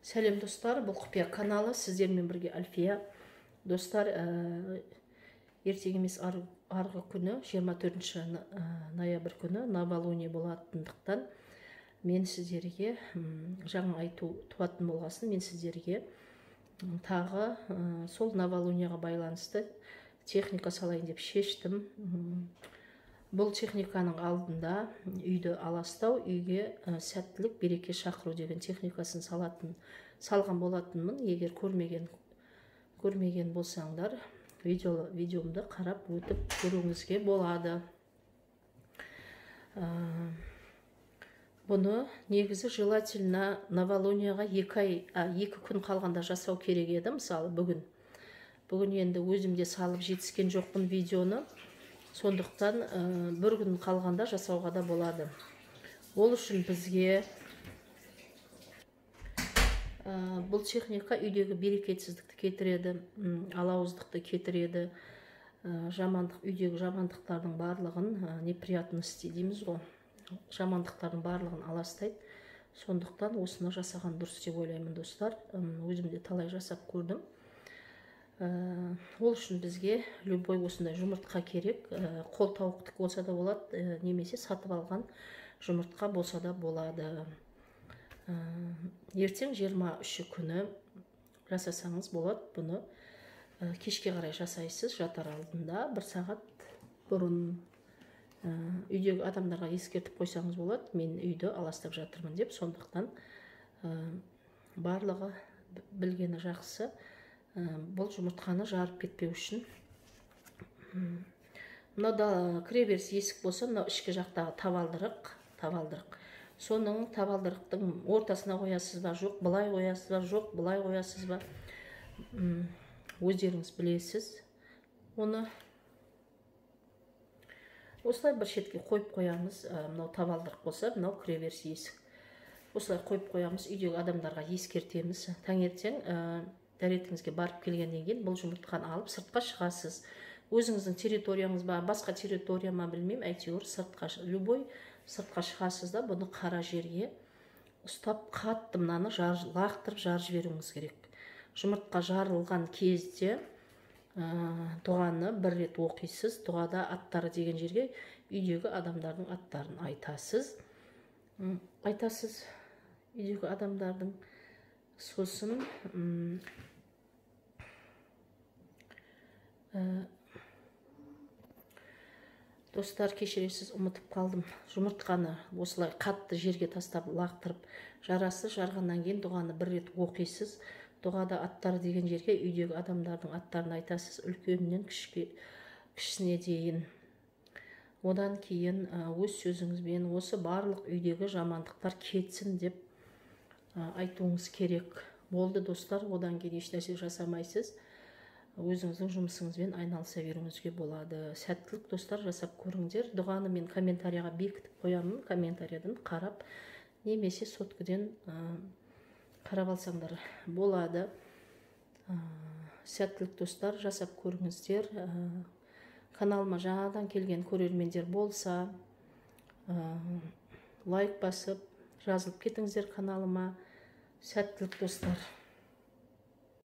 Сәлем достар, бұл Құпия каналы, сіздермен бірге Альфия. Достар, ертең емес арғы күні, 24 ноябрь күні новолуние болатындықтан мен сіздерге жаңа ай туатын болғасын, мен сіздерге тағы сол новолунияға байланысты техника салайын деп шештім. Бұл техниканың алдында үйді аластау, үйге сәттілік, береке шақыру деген техникасын салған болатынмын. Егер көрмеген болсаңдар, видеомды қарап өтіп көруіңізге болады. Бұны негізі желательно новолунияға 2 күн қалғанда жасау керек еді. Мысалы, бүгін. Бүгін енді өзім де салып жетіскен жоқпын видеоны. Сондықтан бір күн қалғанда жасауға да болады. Ол үшін бізге бұл техника үйдегі берекетсіздікті кетіреді, алауыздықты кетіреді, жамандық, үйдегі жамандықтардың барлығын, неприятности дейміз ғой, жамандықтардың барлығын аластайды. Сондықтан осыны жасаған дұрыс деп ойлаймын, достар. Өзім де талай жасап көрдім. Ол үшін бізге любой осындай жұмыртқа керек. Қол тауықтікі болса да болады, немесе сатып алған жұмыртқа болса да болады. Ертең 23 күні жасасаңыз болады. Бұны кешке қарай жасайсыз, жатар алдында бір сағат бұрын үйдегі адамдарға ескертіп қойсаңыз болады, мен үйді аластап жатырмын деп. Сондықтан барлығы білгені жақсы. Бұл жұмыртқаны жарып кетпеу үшін. Мынау да кіреберіс есік болса, мынау ішкі жақтағы табалдырық. Соның табалдырықтың ортасына қоясыз ба, жоқ, былай қоясыз ба, жоқ, былай қоясыз ба, өздеріңіз білесіз. Оны осылай бір шетке қойып қоямыз. Мынау табалдырық болса, мынау кіреберіс есік. Осылай қойып қоямыз, үйдегі адамдарға ескертеміз. Таңертең дәретіңізге барып келгеннен кейін бұл жұмыртқаны алып сыртқа шығасыз. Өзіңіздің территорияңыз ба, басқа территория ма білмеймін, әйтеуір сыртқа, любой сыртқа шығасыз да, бұны қара жерге ұстап қатты мынаны лақтырып жарып жіберуіңіз керек. Жұмыртқа жарылған кезде дұғаны бір рет оқисыз. Дұғада аттары деген жерге үйдегі адамдардың аттарын айтасыз. Айтасыз үйдегі адамдардың. Сосын достар, кешіресіз, ұмытып қалдым. Жұмыртқаны осылай қатты жерге тастап лақтырып жарасыз. Жарғаннан кейін дұғаны бір рет оқисыз. Дұғада аттары деген жерге үйдегі адамдардың аттарын айтасыз, үлкенінен кішісіне дейін. Одан кейін өз сөзіңізбен осы барлық үйдегі жамандықтар кетсін деп айтуыңыз керек. Болды, достар, одан кейін ешнәрсе жасамайсыз. Өзіңіздің жұмысыңызбен айналыса беруіңізге болады. Сәттілік, достар, жасап көріңдер. Дұғаны мен комментарияға бекітіп қоямын. Комментариядан қарап, немесе соткіден қарап алсаңдар болады. Сәттілік, достар, жасап көріңіздер. Каналыма жаңадан келген көрермендер болса, лайк басып, жазылып кетіңіздер каналыма. Сәттілік, достар.